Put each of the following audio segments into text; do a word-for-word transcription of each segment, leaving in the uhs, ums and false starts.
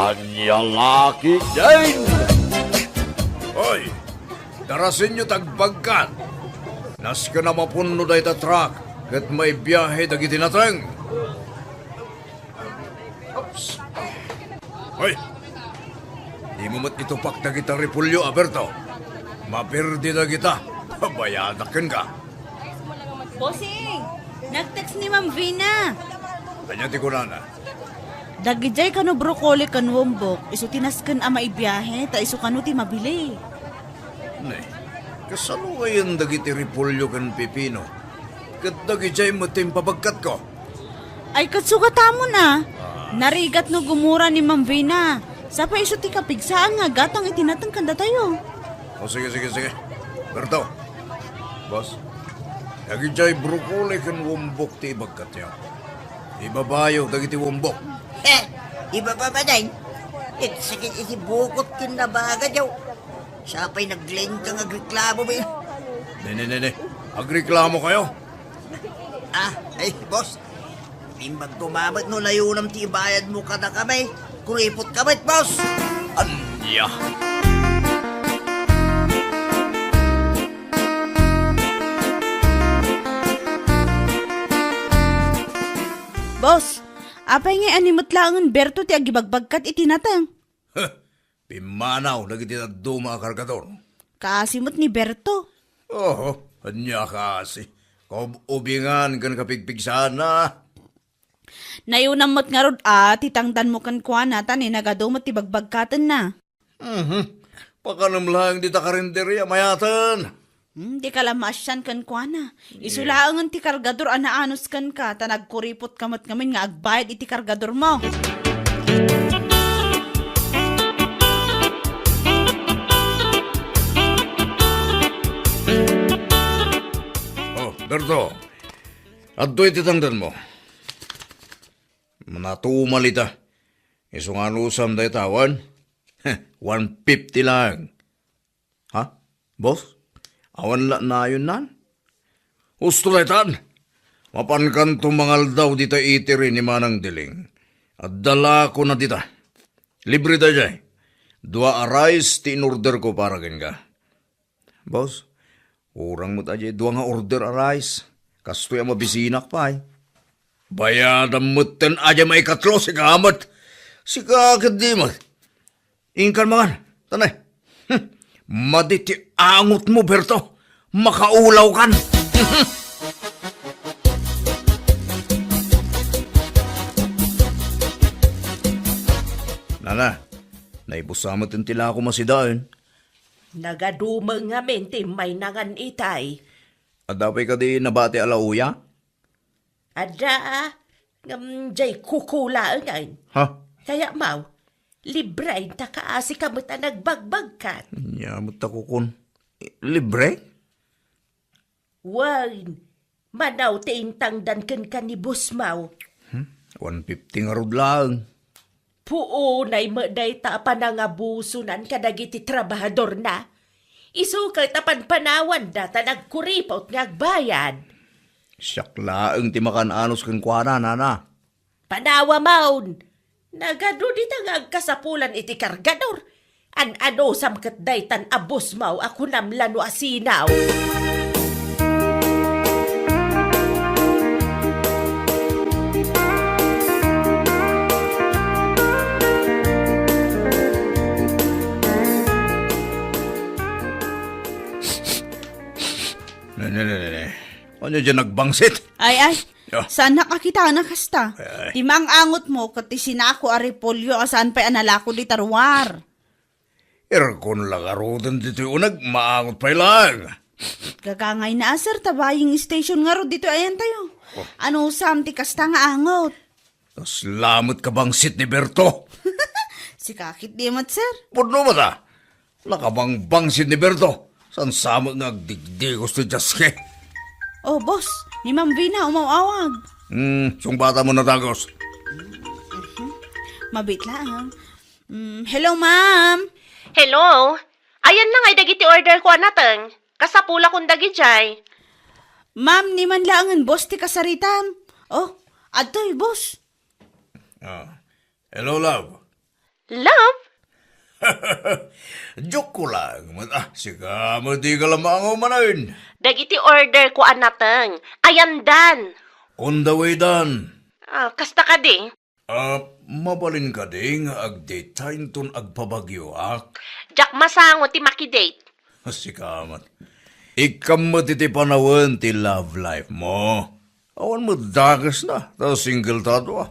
Ania la ketdin? Hoy! Darasenyo ti agbagkat! Nasken a mapunno dayta truck ket maibiahe dagiti nateng. Oops. Hoy! Dimo met itupak dagita repolyo, Berto. Maperdi dagita. Bayadak kenka. Bossing! Nag-text ni Ma'am Vina. Ania ti kunana? Dagidiay kano broccoli ken wombok, isu ti nasken a maibiahe, ta isu kano ti mabili. Ne, kasano ngayen dagiti repolyo ken pipino? Ket dagidiay met ti impabagkatko. Ay, ket sugatamon a. Ah. Narigat no gumura ni Ma'am Vina. Sa pay isu ti kapigsaan nga agatang iti nateng kadatayo. O, sige, sige, sige. Berto. Boss. Dagidiay broccoli ken wombok ti ibagkatyo. Ibabayo dagiti wombok. Eh, ibaba manen. Ket sakit iti bukot ken nabaga, daw. Sa pay naglengka nga agreklamo, bay. Ne, ne, ne, ne. Agreklamo kayo? Ah, ay, boss. Imbag ko mamet no layonam ti ibayadmo kadakami. Kuripot ka met, boss. Ania? Boss, apay nga animet laengen Berto ti agibagbagkat iti nateng? Pimmanaw dagiti dadduma a kargador. Kaasi met ni Berto. Oho, ania kaasi? Kaub-ubingan ken kapigpigsaanna. Nayonam met ngarud a ti tangdanmo kenkuana ta ni nagadu met ti bagbagkatenna. Mhm. Pakanem laeng dita karinderia, mayaten. Hmm, dika la maasian kenkuana. Isu laengen ti kargador a naanus kenka, ta nagkuripot ka met ngamin nga agbayad iti kargadormo. Oh, Berto. Adtoy ti tangdanmo. Natumal ita. Isu nga anusam dayta awan? One fifty laeng. Ha? Boss? Awan la nayonnan? Husto daytan. Mapankanto mangaldaw dita eatery ni Manang Diling. Adda lakona dita. Libre daydiay. Dua a rice ti in-order ko para kenka. Boss, urang met a dua nga order a rice. Kastoy a mabisinak pay. Bayadam metten a di maikatlo, sika met. Sika ket di met. Inkan mangan. Tanay. Hmm. Madi ti angotmo, Berto. Makaulaw kan. Nana, naibusa met ti lako masidaen. Nagaduma ngamin ti mainangan itay. Adda pay kadi nabati a lauya? Adda, ngem jay kukulaengen. Ha? Kaya maw, libre ta kaasi ka met a nagbagbagkat. Nya met ta kukun. Libre? Wen, manaw ti intangdan kenka ni boss maw. Hmm? One fifty ngarud laeng. Puonay met dayta a panangabusonan kadagiti trabahadorna. Isu ket a panpanawanda ta nagkuripot nga agbayad. Siak laeng ti makan-anus kenkuana, nana. Panawa mawn! Nagadu dita nga agkasapulan iti kargador. An-anusam ket daytan a boss maw a kunam la no asinaw. Ne, ne, ne, ne, ne. Ania diay nagbangsit? Ay, ay. Ah. Saanak a kitana kasta. Ay, ay. Ti maang-angotmo ket ti sinako a repolyo a saan pay a nalako dita ruar. Aircon la ngaruden ditoy uneg, maangot pay laeng. Gagangayna a, sir, ta buying station ngarud ditoy ayantayo. Oh. Anusam ti kasta nga angot? Kasla met kabangsit ni Berto. Sika ketdi met, sir. Pudno met a. Nakabangbangsit ni Berto. Saan sa met nga agdigdigos ti diaske. Oh, boss, ni Ma'am Vina umaw-awag. Hmm, sungbatamon a dagos. Mabiit laeng. Mm, hello, ma'am. Hello? Ayanna ngay dagiti order ko a nateng. Kasapulakon dagidiay. Ma'am, ni man laengen boss ti kasaritam. Oh, adtoy, boss. Ah, hello, love. Love? Joke ko lang, met, ah, sika met di ka lamangaw manen. Dagiti order ko a nateng, ayandan. On the way dan. Ah, kasta kadi? Ah, mabalin kadi nga agdate ta inton agpabagyoak? Diak masango ti makidate. Sika met. Ikkam met iti panawen ti love life mo. Awan met dakesna, ta single ta dua.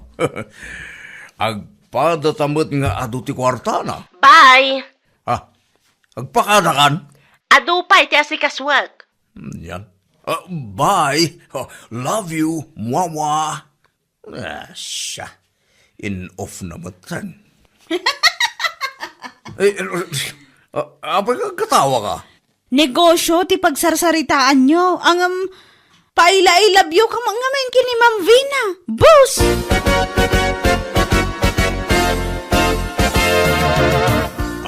Agpada ta met nga adu ti kuartana. Bye! Ah, agpakadakan? Adu pay ti asikasuak. Yan. Ah, bye. Ah, love you. Mwa, mwa. Ah, siya. In off na met ken. Eh, eh, ah, apay ka, katawa ka? Negosyo ti pagsarsaritaanyo. Ngem, paila-ilabyo ka man ngamin ken ni Ma'am Vina. Boss!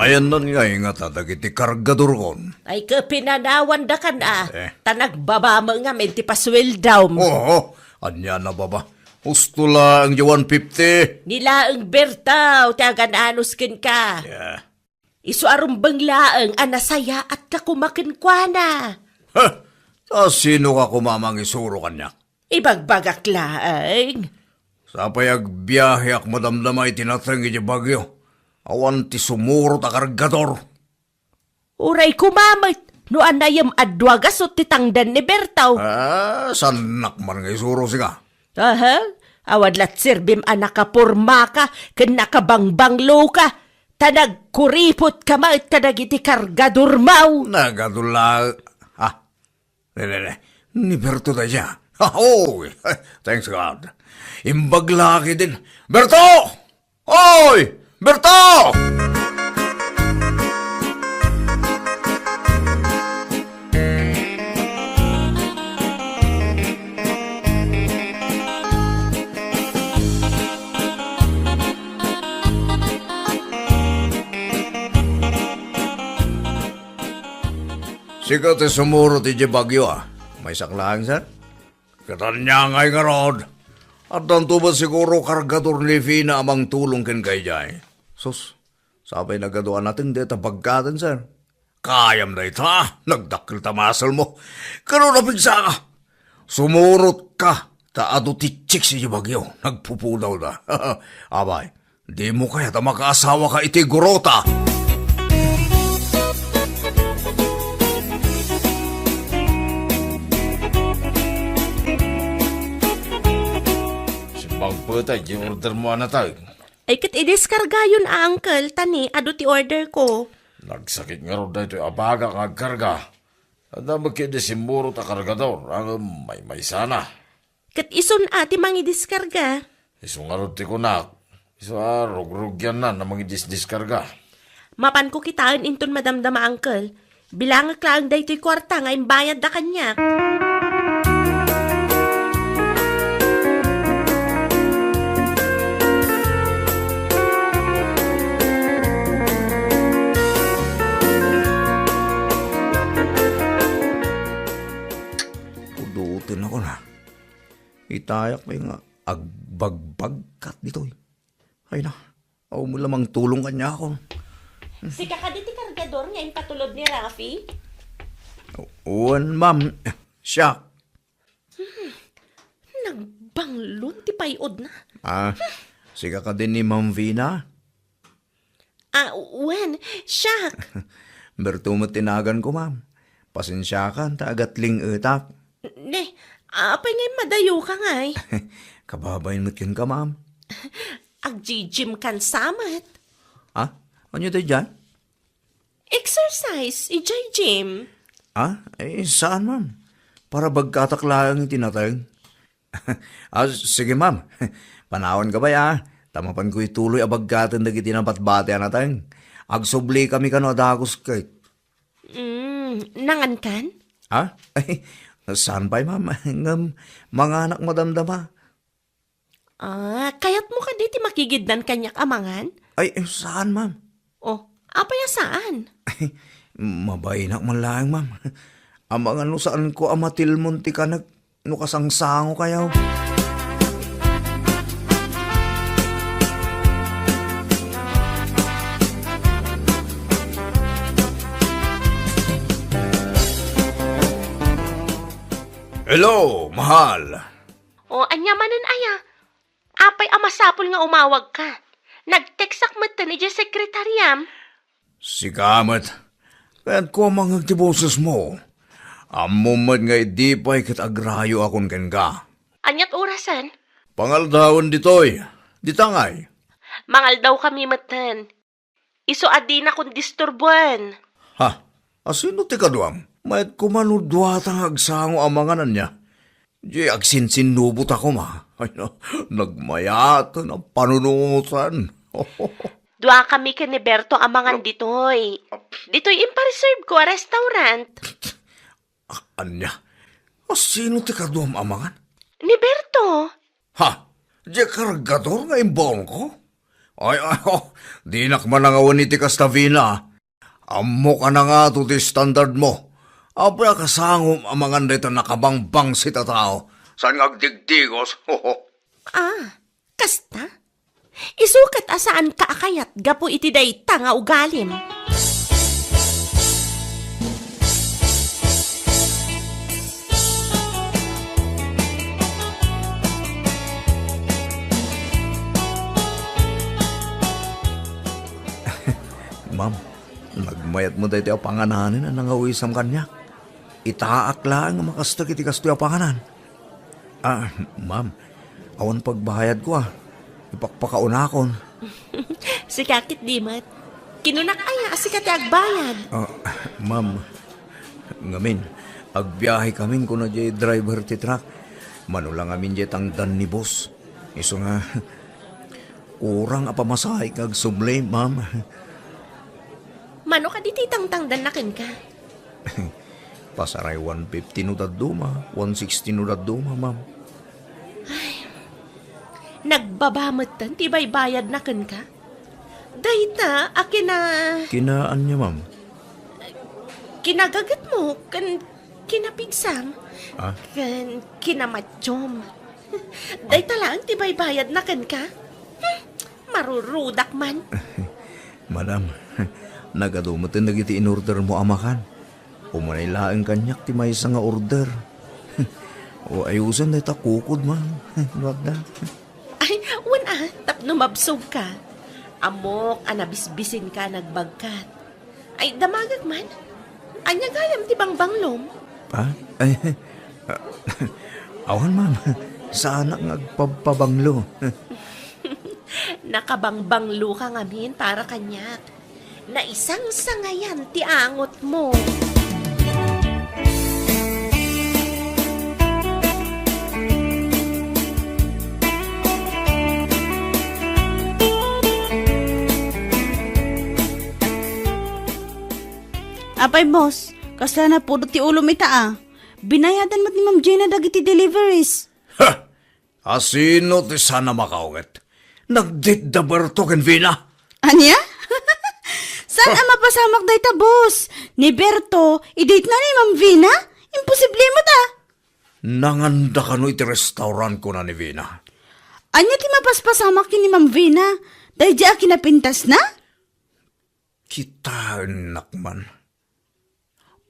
Ayandan ngay ngata dagiti kargadorkon. Ay, kapinanawan da kan, ah. Eh. Ta nagbaba met ngamin ti pasueldam. Oo, ania nababa? Husto laeng ti one fifty. Ni laeng Bertaw ti agan-anos kenka. Yeah. Isu a rumbeng laeng a nasayaatka koma kenkuana. Heh! Ta sino ka koma mangisuro kaniak? Ibagbagak laeng. Sapay agbiaheak madamdama iti nateng iti bagyo. Awan ti sumurot a kargador. Uray koma met, no anayem a dua gasut ti tangdan ni Bertaw. Ah, saannak man nga isuro sika. Aha, awan la ti serbim a nakapormaka ken nakabangbangloka, ta nagkuripot ka met kadagiti kargadormo. Nagadu la, ah, ne, ne, ne. Ni Berto dayta. Ah, oh, thanks God. Imbag la ketdin. Berto! Oy! Berto! Sika ti sumurot idiay bagyo, a. Maysak laeng, sir? Ket ania ngay ngarud? Addanto met siguro kargador ni Vina a mangtulong kenka idiay. Sus, sapay nagadu a nateng dayta baggaten, sir. Kayam dayta, nagdakkel ta muscle mo. Ket no napigsaka, sumurotka, ta adu ti chicks iti bagyo, nagpupudawda. Abay, dimo kayat a makaasawaka iti gurota? Simmangpet a diay order mo a nateng. Ay, ket idiskargayon a, uncle, ta ni, adu ti order ko. Nagsakit ngarud daytoy a bagak nga agkarga. Adda met ketdi simmurot a kargador, ngem maymaysana. Ket isun a ti mangidiskarga? Isu ngarud ti kunak. Isu a rugrugiannan a mangidisdiskarga. Mapanko kitaen inton madamdama, uncle. Bilangek laeng daytoy kuarta nga imbayadda kaniak. Pudoten ako na. Itayak pay nga agbagbagkat ditoy. Ay na, awan met la mangtulong kaniakon. Sika kadi ti kargador nga impatulod ni Rafi? Wen, ma'am. Siak. Hmm, nagbanglon ti pay-odna. Ah, sika kadi ni Ma'am Vina? Ah, wen, siak. Berto met ti naganko, ma'am. Pasensiakan ta agatling-etak. Ne, apay ngay madayoka ngay? Kababain met kenka, ma'am. Agjijim kan sa met. Ah, ania daydiay? Exercise, idiay gym. Ah, eh, saan, ma'am? Para bagkatak laeng iti nateng. Ah, sige, ma'am. Panawanka pay, ah. Ta mapanko ituloy a bagkaten dagiti nabatbati a nateng. Agsublikami kano a dagus ket. Mm, nangankan? Ah? Ay, saan pay, ma'am? Ngem, manganak madamdama. Ah, kayatmo kadi ti makigidnan kaniak a mangan? Ay, eh, saan, ma'am? Oh, apay a saan? Ay, mabainak man laeng, ma'am. Amangan no saanko a matilmon ti kanek no kasangsangokayo. Hello, mahal. O, ania manen aya? Apay a masapul nga umawagka? Nag-textak metten idiay sekretariam. Sika met, kayatko a mangngeg ti bosesmo. Ammom met nga idi pay ket agrayoakon kenka. Aniat orasen? Pangaldawen ditoy. Dita ngay? Mangaldawkami metten. Isu a dinakon disturboen. Ha? Asino ti kaduam? Mayat koma no duata nga agsango a mangan ania. Di agsinsinnubotak koma. Ay, no, nagmayaten a panunutan. Duakami ken ni Berto a mangan ditoy. Ditoy impareserveko a restaurant. A-, ania? Asino ti kaduam a mangan? Ni Berto. Ha? Diay kargador nga imbaonko? Ay, ay, oh, dinak manangawen iti kasta, Vina. Ammok a nangato ti standardmo. Apay a kasangom a mangan dayta nakabangbangsit a tao? Saan nga agdigdigos? Ah, kasta? Isu ket a saanka a kayat gapu iti dayta nga ugalim. Ma'am, nagmayat met daytoy a pangananen a nangawisam kaniak. Itaak laeng a makastek iti kastoy a panganan. Ah, ma'am, awan pagbayadko, ah. Ipakpakaunakon. Sika ket di met. Kinunak aya a sika ti agbayad? Ah, ma'am, ngamin, agbiahekamin kuna diay driver ti truck. Mano la ngamin diay tangdan ni boss. Isu nga, kurang a pamasahe nga agsubli, ma'am. Mano kadi ti tangtangdanna kenka? Pasaray one fifty no dadduma, one sixty no dadduma, ma'am. Ay, nagbaba metten ti baybayadna kenka? Dayta a kina- Kina ania, ma'am? Kinagagetmo ken kinapigsam. Ah? Ken kinamatyom. Dayta laeng ti baybayadna kenka? Hmm, marurudak man. Madam, nagadu metten dagiti in-ordermo a makan. Umanay laeng kaniak ti maysa nga order. O, ayusen dayta kukod, ma'am. No adda. Ay, wen a, tapno mabsogka. Ammok a nabisbisinka nagbagkat. Ay, damagek man. Ania gayam ti bangbanglom? Ha? Ay, awan, ma'am. Saanak nga agpabpabanglo. Nakabangbangloka ngamin para kaniak. Naisangsangayan ti angotmo. Apay, boss, kasla napudot ti ulom ita, a? Binayadan met ni Ma'am Gina dagiti deliveries. Ha! Asino ti saan a makaunget? Nag-date da Berto ken Vina? Ania? Saan a mapasamak dayta, boss? Ni Berto, i-date na ni Ma'am Vina? Imposible met, a. Nanganda kano iti restaurant, kuna ni Vina. Ania ti mapaspasamak ken ni Ma'am Vina? Daydiay a kinapintasna? Kitaennak man.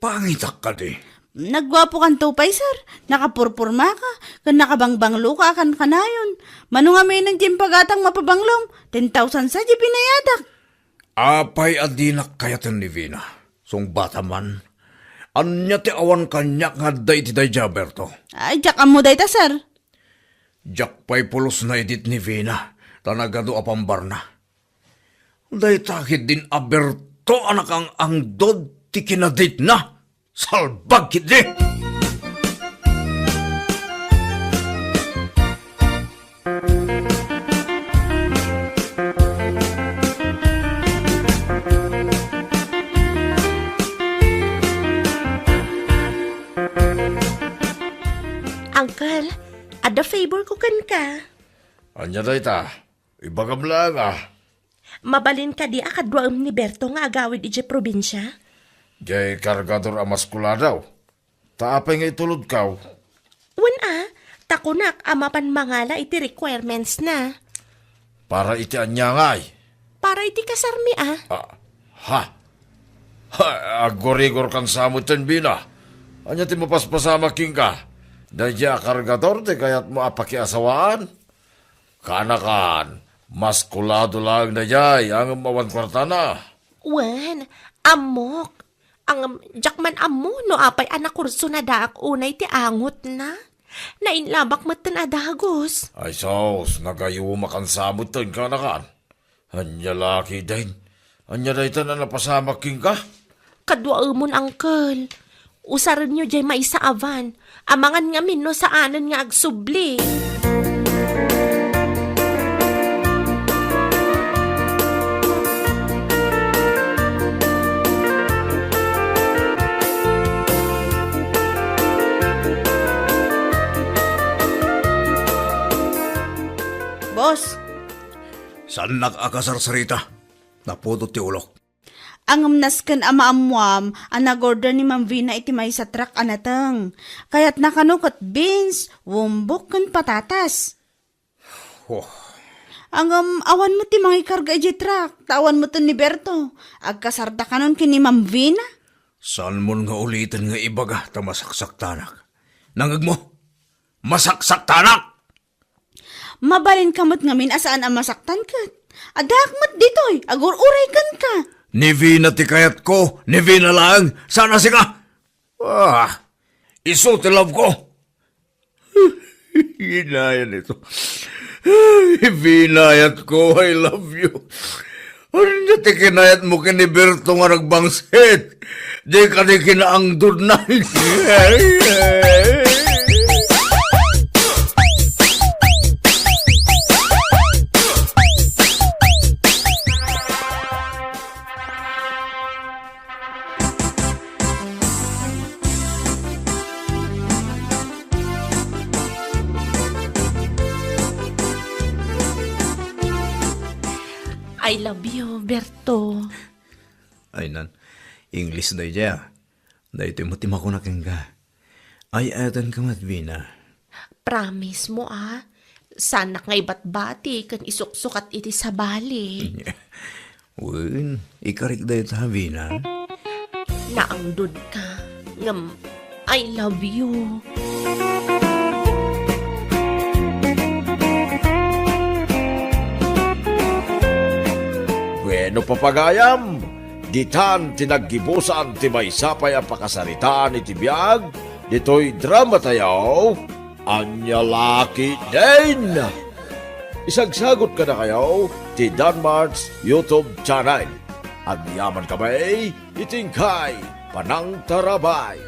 Pangitak kadi. Nagguapokanto pay, sir. Nakapurpurmaka, ken nakabangbangloka a kankanayon. Mano ngaminen ti impagatang mapabanglom, ten thousand sa di binayadak. Apay a dinak kayaten ni Vina? Sungbata man. Ania ti awan kaniak nga adda iti daydiay a Berto? Ay, diak ammo dayta, sir. Diak pay pulos naidit ni Vina, ta nagadu a pambarna. Dayta ketdin a Berto a nakang-angdod ti kinaditna. Salbag ketdi! Uncle, adda favor ko kenka. Ania dayta? Ibagam laeng, a. Mabalin kadi a kaduaem ni Berto nga agawid idiay probinsia? Diay kargador a maskuladaw. Ta apay nga itulodkaw? Wen a, ta kunak a mapan mangala iti requirements na. Para iti ania ngay? Para iti kasarmi a. Ah, ha? Ha, agurigor kan sa metten, Vina. Ania ti mapaspasamak kenka? Daydiay a kargador ti kayatmo a pakiasawaan? Kaanakan, mas kulado laeng daydiay, ngem awan kuartana. Wen, ammok. Ngem, diak man ammo no apay a nakursonadaak unay ti angotna. Nainlabak metten a dagus. Ay sus, nagayumak sa metten, kaanakan. Ania la ketdin? Ania daytan a napasamak kenka? Kaduaemon, uncle. Usarenyo diay maysa a van. Amangan ngamin no saanen nga agsubli. Boss, saannak a kasarsarita. Napudot ti ulok. Ngem nasken a maammoam a nag-order ni Ma'am Vina iti maysa truck a nateng. Kayatna kano ket beans, wombok, ken patatas. Oh. Ngem awan met ti mangikarga idiay truck, ta awan met ni Berto. Agkasarda kanon ken ni Ma'am Vina. Saanmon nga uliten nga ibaga ta masaksaktanak. Nangngegmo? Masaksaktanak! Mabalinka met ngamin a saan a masaktan ket. Addaak met ditoy, agur-uray kenka. Ni Vina ti kayatko, ni Vina laeng, saan a sika? Ah, isu ti love ko. Inayat ito. Ay, Vina, ayat ko, I love you. Ania ti kinayatmo ken ni Berto nga nagbangsit? Di kadi kinaangdodna. I love you, Berto. Ay nan, English daydiay, a. Daytoy met ti makuna kenka. Ay-ayatenka met, Vina. Promise mo, a. Saanak nga ibatbati ken isuksukat iti sabali. Wen, ikarik dayta, Vina. Naangdodka, ngem I love you. Bueno, papagayam, ditan ti naggibusan ti maysa pay a pakasaritaan iti biag ditoy dramatayo, Ania La Ketdin. Isagsagot kadakayo ti Danmart's YouTube channel. Agyaman kami iti inkay panangtarabay.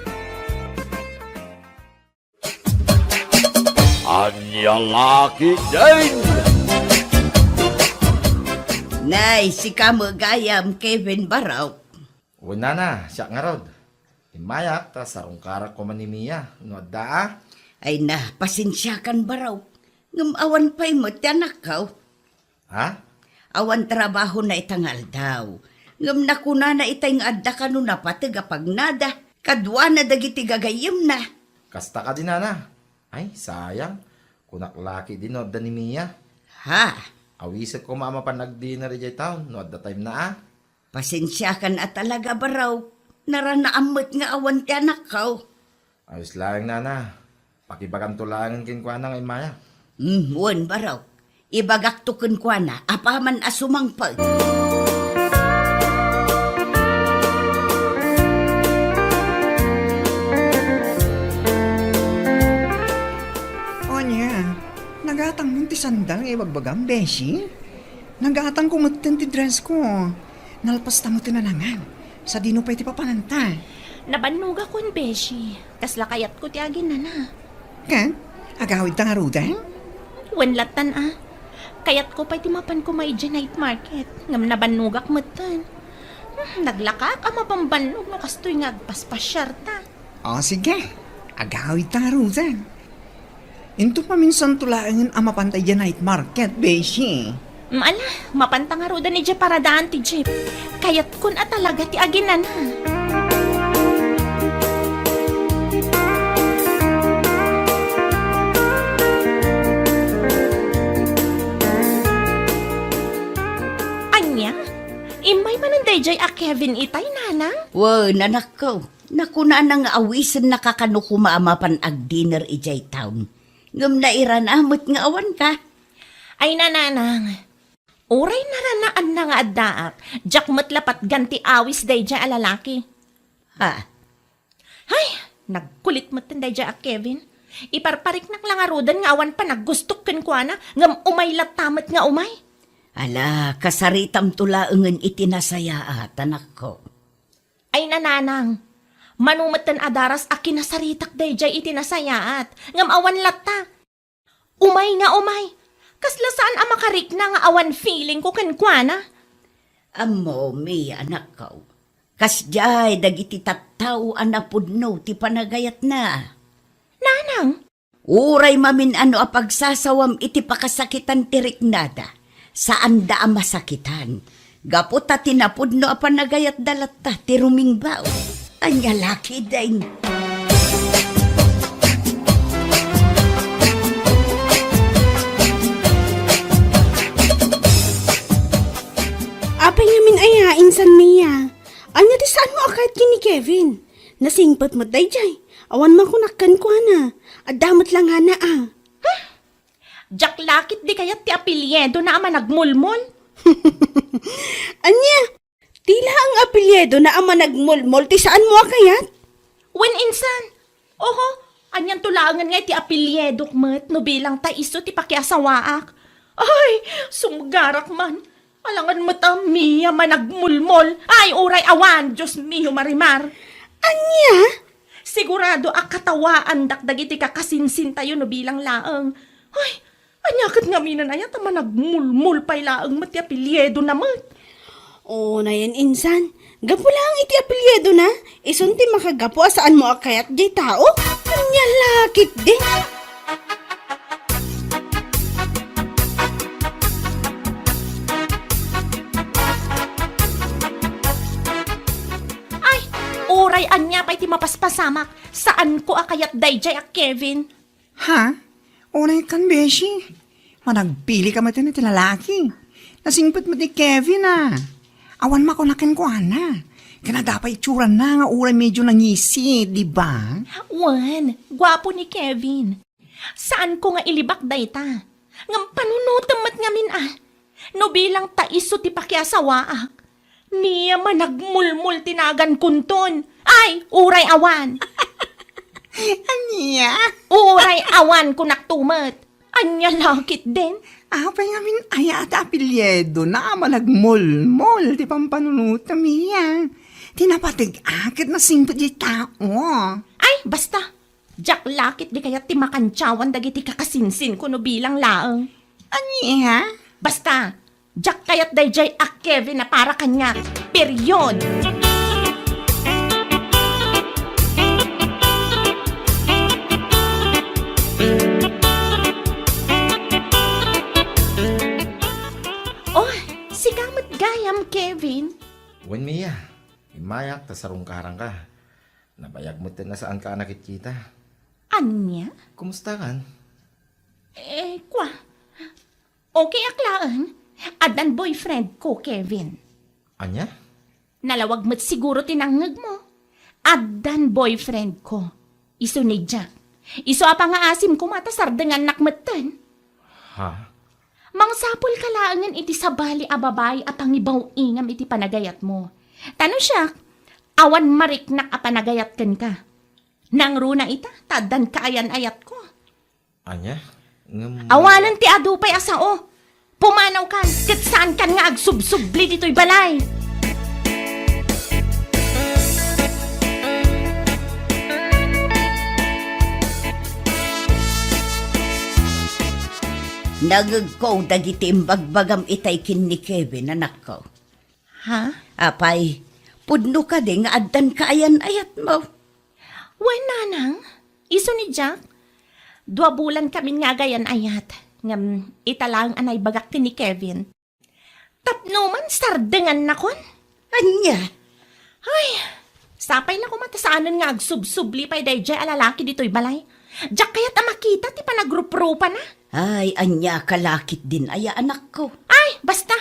Ania La Ketdin! Nay, sika met gayam, Kevin Barok. Wen, nana, siak ngarud. Immayak ta sarungkarak koma ni Mia no adda a. Ay na, pasensiakan, Barok. Ngem awan pay met ti anakko. Ha? Awan trabahona ita nga aldaw. Ngem nakunana itay nga adda kano napateg a pagnada kaduana dagiti gagayyemna. Kasta kadi, nana? Ay, sayang. Kunak la ketdi no adda ni Mia. Ha? Awisek koma a mapan agdinner idiay town no adda time na a. Pasensiakan a talaga, Barok. Naranaam met nga awan ti anakko. Ayos laeng, nana. Pakibaganto laengen kenkuana nga immayak. Hmm, wen, Barok. Ibagakto kenkuana apaman a sumangpet. Ania, nagatangmon ti sandal nga ibagbagam, Beshi? Nagatangko metten ti dress ko. Nalpasta metten a nangan. Sadino pay ti papananta? Nabannogakon, Beshi. Kasla kayatko ti aginana. Ket, agawidta ngaruden? Wen lattan a. Kayatko pay ti mapan koma idiay night market. Ngem nabannogak metten. Hmm, naglakaak a mabambannog no kastoy nga agpaspasiarta. O, sige. Agawidta ngaruden. Inton maminsanto laengen a mapanta idiay night market, Beshi. Mm, ala, mapanta ngaruden idiay paradaan ti jeep. Kayatkon a talaga ti aginana. Ania? Immay manen daydiay a Kevin itay, nanang? Wen, anakko. Nakunana nga awisennaka kano koma a mapan agdinner idiay town. Ngem nairana met nga awanka. Ay, nanang, uray naranaanna nga addaak, diak met la patgan ti awis daydiay a lalaki. Ha? Hay, nagkulit met daydiay a Kevin. Iparpariknak la ngaruden nga awan panaggustok kenkuana, ngem umay latta met nga umay. Ala, kasaritamto laengen iti nasayaat, anakko. Ay, nanang, mano metten a daras a kinasaritak daydiay iti nasayaat, ngem awan latta. Umay nga umay. Kasla saan a makarikna nga awan feeling ko kenkuana. Ammo, Mia, anakko. Kasdiay dagiti tattao a napudno ti panagayatna. Nanang? Uray mamin-ano a pagsasawam iti pakasakitan ti riknada, saanda a masakitan. Gapu ta ti napudno a panagayatda latta ti rumingbaw. Ania la ketdin? Apay ngamin aya, insan Mia? Ania ti saanmo a kayat ken ni Kevin? Nasingpet met daydiay. Awan makunak kenkuana. Adda met la ngana a. Huh? Diak la ketdi kayat ti apelyedona a Managmulmol. Ania? Ti laeng apelyedona a Managmulmol ti saanmo a kayat? Wen, insan. Oho, anianto laengen nga iti apelyedok met no bilang ta isu ti pakiasawaak. Ay, sumgarak man. Alangan met a Mia Managmulmol. Ay, uray awan, Dios mio, Marimar. Ania? Sigurado a katawaandak dagiti kakasinsintayo no bilang laeng. Ay, ania ket ngamin aya ta Managmulmol pay laeng met ti apelyedona met? Oo, nayen insan. Gapu laeng iti apelyedona, isun ti makagapu a saanmo a kayat diay tao? Ania la ketdin? Ay, uray ania pay ti mapaspasamak, saanko a kayat daydiay a Kevin. Ha? Unay kan, beshi. Managpili ka met iti lalaki. Nasingpet met ni Kevin, a. Awan makuna kenkuana. Ken adda pay itsurana nga uray medyo nangisi, di ba? Wen, guapo ni Kevin. Saanko nga ilibak dayta. Ngem panunotem met ngamin, a. No bilang ta isu ti pakiasawaak, Mia Managmulmol ti nagankonton. Ay, uray awan. Ania? Uray awan, kunak to met. Ania la ketdin? Apay ngamin aya ti apelyedona a Managmulmol ti pampanunotem, Mia? Ti napateg-ak ket nasingpet diay tao. Ay, basta. Diak la ketdi kayat ti makantsawan dagiti kakasinsinko no bilang laeng. Ania? Basta, diak kayat daydiay a Kevin a para kaniak. Period! Oh, sika met gayam, Kevin. Wen, Mia, immayak ta sarungkaranka. Nabayag met nga saanka a nakitkita. Ania? Kumusta kan? Eh, kwa. Okay ak laeng. Addan boyfriend ko, Kevin. Ania? Nalawag met siguro ti nangngegmo. Addan boyfriend ko. Isu ni Jack. Isu a pangaasim koma ta sardengannak metten. Ha? Mangsapulka laengen iti sabali a babai a pangibaw-ingam iti panagayatmo. Ta no siak, awan mariknak a panagayat kenka. Nangruna ita, ta addan kaayan-ayatko. Ania? Ngem awanen ti adu pay a sao. Pumanawkan, ket saankan nga agsubsubli ditoy balay. Nangngegko dagiti imbagbagam itay ken ni Kevin, anakko. Ha? Apay, pudno kadi nga addan kaayan-ayatmo? Wen, nanang, isu ni Jack, dua bulan kamin nga agayan-ayat, ngem ita laeng a naibagak ken ni Kevin. Tapno man, sardengannakon. Ania? Ay, sapay la koma ta saanen nga agsubsubli pay daydiay a lalaki ditoy balay. Diak kayat a makita ti panagrupropana. Ay, ania ka la ketdin aya, anakko? Ay, basta.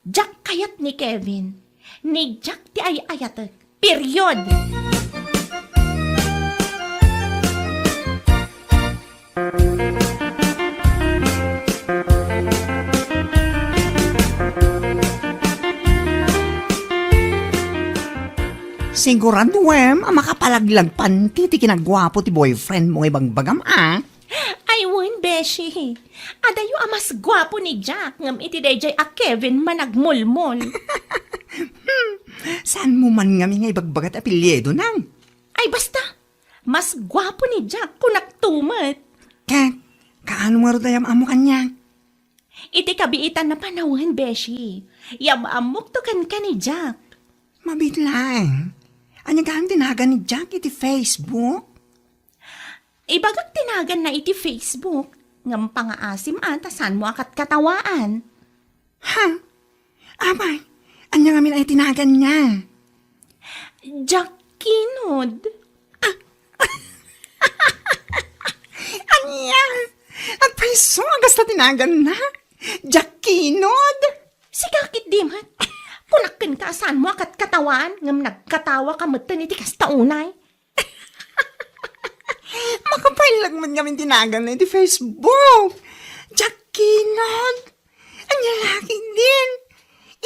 Diak kayat ni Kevin. Ni Jack ti ay-ayatek. Period! Siguraduem a makapalaglag panti ti kinaguapo ti boyfriend mo nga ibagbagam, a? Ay, wen, beshi. Adayo a mas guapo ni Jack ngem iti daydiay a Kevin managmulmol. Saanmo man ngamin nga ibagbaga ti apelyidonan? Ay, basta! Mas guapo ni Jack, kunak to met. Ket, kaano ngarud a yam-ammo kaniak? Iti kabiitan a panawen, beshi. Yam-ammokto kenka ni Jack. Mabiit laeng. Ania gayam ti nagan ni Jack iti Facebook? Ibagak ti naganna iti Facebook, ngem pangaasim a ta saanmo a katkatawaan. Ha? Apay, ania ngamin a ti naganna? Jack Kinod. Ania? Agpayso a kasta ti naganna? Jack Kinod? Sika ketdi met. Kunak kenka a saanmo a katkatawaan, ngem nagkatawa ka metten iti kasta unay. Makapallag met ngamin ti naganna iti Facebook. Jack Kinod. Ania la ketdin?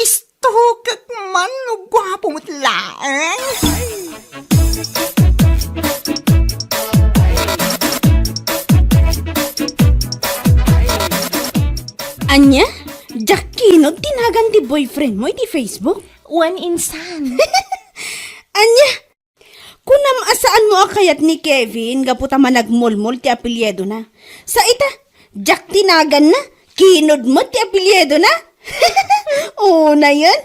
Istukek man no guapo met laeng. Ania? Jack Kinod ti nagan ti boyfriend mo iti Facebook? Wen, insan. Ania? Kunam a saanmo a kayat ni Kevin gapu ta managmulmol ti apelyidona. Sa ita, Jack ti naganna, Kinod met ti apelyidona. Unayen?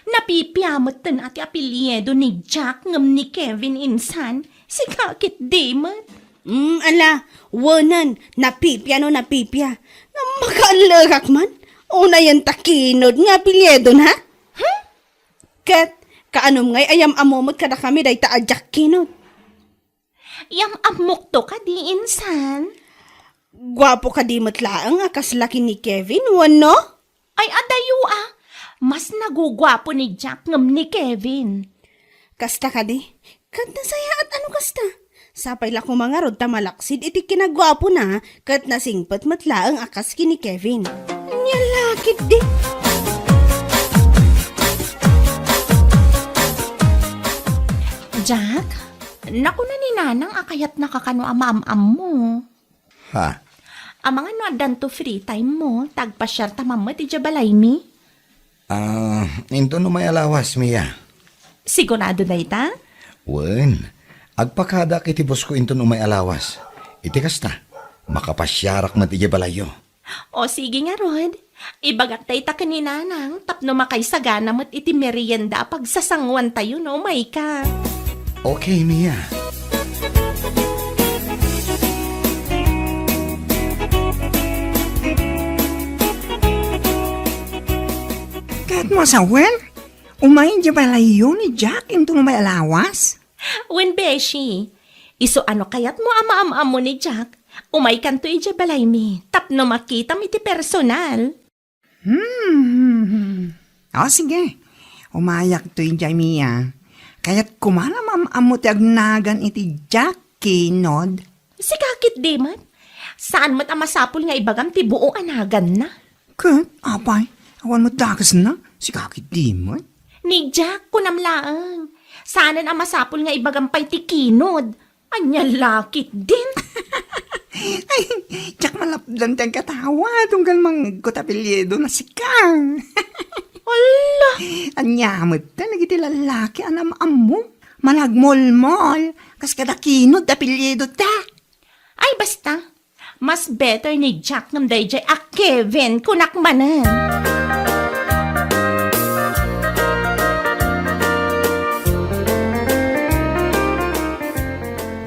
Napipia metten a ti apelyido ni Jack ngem ni Kevin insan, sika ketdi met. Mm, ala, wenen, napipia no napipia. Ngem makaallekak man, unayen ta Kinod nga apelyidona. Hmm? Ket, kaanom ngay a yam-ammo met kadakami dayta a Jack Kinod? Yam-ammokto kadi, insan? Guapo kadi met laeng a kas laki ni Kevin, wenno? Ay, adayo a. Mas naguguapo ni Jack ngem ni Kevin. Kasta kadi? Ket nasayaat a no kasta. Sapay la koma ngarud ta malaksid iti kinaguapona ket nasingpet met laeng a kas ken ni Kevin. Nia la ketdi. Jack, nakuna ni Nanang a kayatnaka kano a maam-ammo. Ha? Amangan no addanto free time mo, ta agpasiarta man met idiay balaymi. Ah, inton umay a lawas, Mia. Sigurado dayta? Wen, agpakadak iti bosko inton umay a lawas. Iti kasta, makapasiarak met idiay balayyo. O sige ngarud, ibagak dayta ken ni Nanang tapno makaisagana met iti merienda a pagsasanguantayo no umayka. Okay, Mia. Ket mo sawen, umay idiay balayyo ni Jack inton umay a lawas? Wen, beshi. Isu a no kayatmo a maam-ammo ni Jack, umaykanto idiay balaymi tapno makitam iti personal. Hmm. O, sige. Umayakto idiay, Mia. Kayatko man a maam-ammo ti agnagan iti Jack Kinod. Sika ketdi met. Saan met a masapul nga ibagam ti buo a naganna. Ket, apay, awan met dakesna. Sika ketdi met. Ni Jack, kunam laeng. Saanen a masapul nga ibagam pay ti Kinod. Ania la ketdin? Ay, diak malapdan ti agkatawa, tunggal mangngegko ti apelyidona sika. Ala! Ania met dagiti lallaki a naam-ammo? Managmolmol, kas kada Kinod ti apelyidoda. Ay, basta. Mas better ni Jack ngem daydiay a Kevin, kunak manen.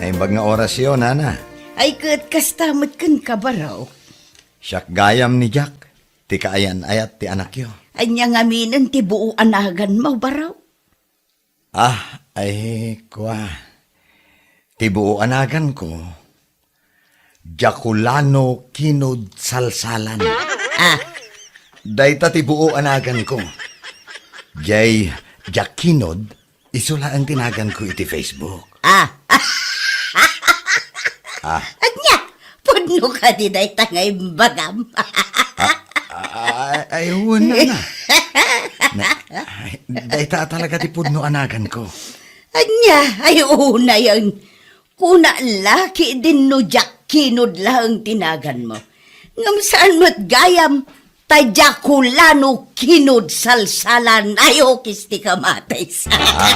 Naimbag nga orasyo, Nana. Ay, ket kasta met kenka, Barok. Siak gayam ni Jack, ti kaayan-ayat ti anakyo. Ania ngaminen ti buo a naganmo, Barok? Ah, ay, kua. Ti buo a naganko, Jakulano Kinod Salsalan. Ah. Dayta ti buo a naganko. Jay Jack Kinod, isu laeng ti naganko iti Facebook. Ah. Ah. Ania? Pudno kadi dayta nga imbagam? Ah, ah, ay, wen, Nana. Na, ay, dayta a talaga ti pudno a naganko. Ania, ay unayen. Kuna la ketdin no Jack Kinod laeng ti naganmo. Ngem saan met gayam, ta Jakulano Kinod Salsalan, ay ukis ti kamatis. Ah.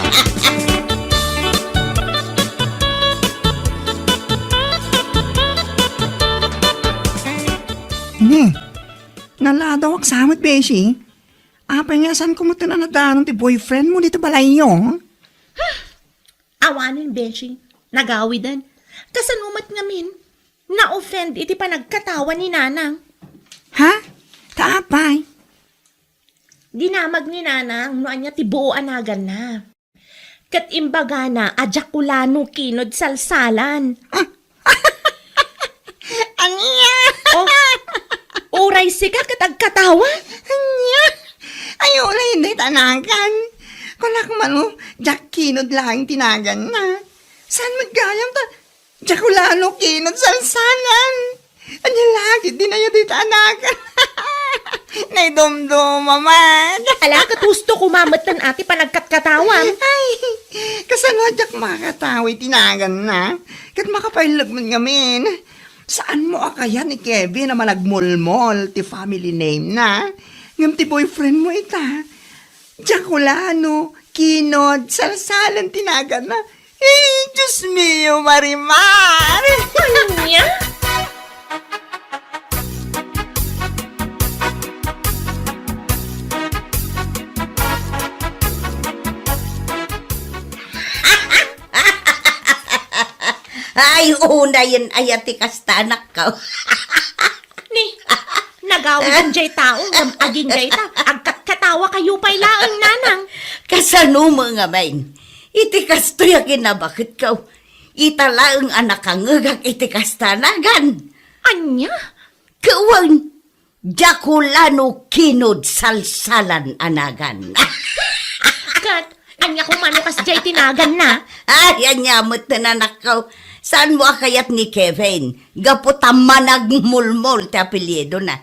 Ne, naladawak sa met, Beshi. Apay nga saan ko met nadanon ti boyfriend mo dita balayyo? Awanen, Beshi. Nagawiden. Kasano met ngamin? Na-offend iti panagkatawa ni Nanang. Ha? Ta apay? Dinamag ni Nanang no ania ti buo a naganna. Ket imbagana a Jakulano Kinod Salsalan. Ania? Oh, uray sika ket agkatawa? Ania? Ay, ulay, hindi tanagan. Kunak mano, Jack Kinod laeng ti naganna. Saan met gayam ta Jakulano Kinod Salsalan. Ania la ketdin aya dita anak? Naidumduma met. Ala, ket husto koma metten a ti panagkatkatawam. Ay, kasano a diak makatawa iti naganna? Ket makapailleg met ngamin. Saanmo a kayat ni Kevin a managmulmol ti family name na? Ngem ti boyfriend mo ita, Jakulano Kinod Salsalan ti naganna. Eh, Diyos mio, Marimar! Ania? Ay, unayen aya ti kasta, anakko. Ni, nagawid jay tao, ngem agingga ita, agkatkatawa kayo pay laeng, Nanang. Kasano met ngamin? Iti kastoy a kinabaketko, ita laeng a nakangngegak iti kasta a nagan. Ania? Ket wen, Jakulano Kinod Salsalan a nagan. Ket, ania koma no kasdiay ti naganna? Ay, ania met, anakko. Saanmo a kayat ni Kevin, gapu ta managmulmol ti apelyidona.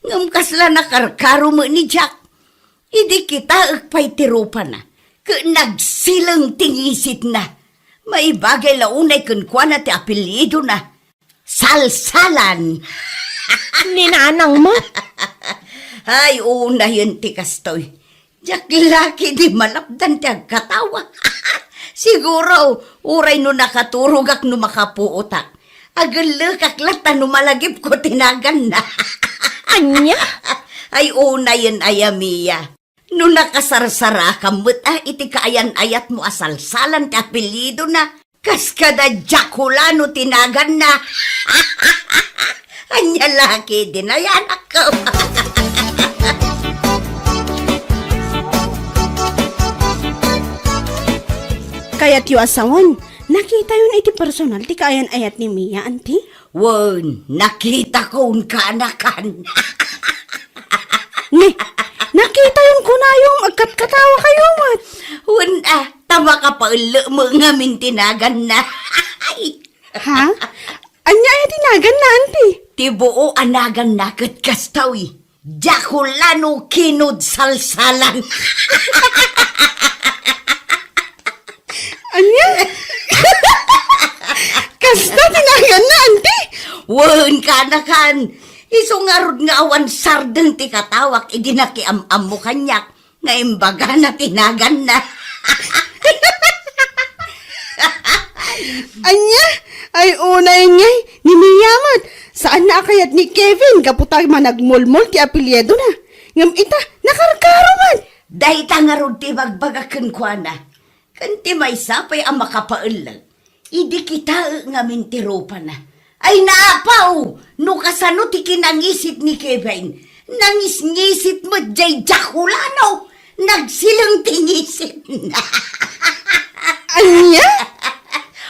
Ngem kasla nakarkaro met ni Jack. Idi kitaek pay ti rupana, ket nagsileng ti ngisitna. Maibagay la unay kenkuana ti apelyidona. Salsalan. Ni Nanang met. Ay, unayen ti kastoy. Diak la ketdi malapdan ti agkatawa. Siguro, uray no nakaturogak no makapuotak, agellekak latta no malagipko ti naganna. Ania? Ay, unayen aya, Mia. No nakasarsarakam met a iti kaayan-ayatmo a salsalan ti apelyidona, kas kada Jakulano ti naganna. Ania la ketdin aya, anakko? Kayatyo a sawen, nakitayon iti personal ti kaayan-ayat ni Mia, anti? Wen, nakitakon, kanakan. Ne, nakitayon kunayom, agkatkatawa kayo met. Wen, a, ta makapaellek met ngamin ti naganna. Ha? Ania aya ti naganna, anti? Ti buo a naganna ket kastoy. Jakulano Kinod Salsalan. Ania? Kasta ti naganna, anti? Wen, kanakan. Isu ngarud nga awan sardeng ti katawak idi nakiam-ammo kaniak nga imbagana ti naganna. Ania? Ay, unay ngay, ni Mia met. Saanna a kayat ni Kevin gapu ta managmulmol ti apelyidona. Ngem ita, nakarkaro met. Dayta ngarud ti ibagbagak kenkuana. Ken ti maysa pay a makapaellek, idi kitaek ngamin ti rupana. Ay, naapaw! No kasano ti kinangisit ni Kevin, nangisngisit met jay Jakulano. Nagsileng ti ngisitna. Ania?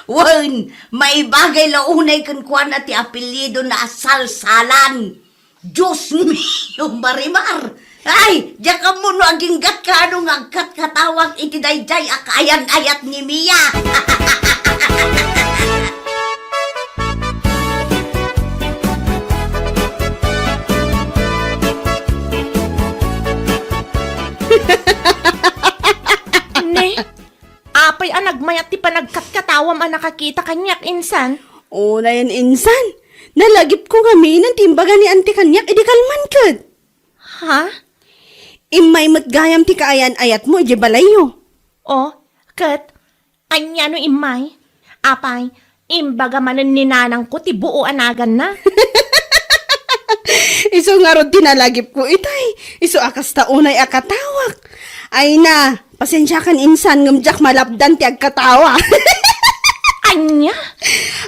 Wen, maibagay la unay kenkuana ti apelyidona a Salsalan. Dios mio, Marimar! Ay, diak ammo no aginggatka no nga agkatkatawak iti daydiay a kaayan-ayat ni Mia. Ne, apay a nagma- Nagkatkatawam a nakakita kaniak insan. Unayen insan, nalagipko ngamin ti imbaga ni Auntie kaniak idi kalman ket. Ha? Immay met gayam ti kaayan-ayatmo idiay balayyo. O, ket ania no immay? Apay, imbaga manen ni nanangko ti buo a naganna. Isu ngarud ti nalagipko itay. Isu a kasta unay a katawak. Ay na, pasensiakan insan ngem diak malapdan ti agkatawa. Ania?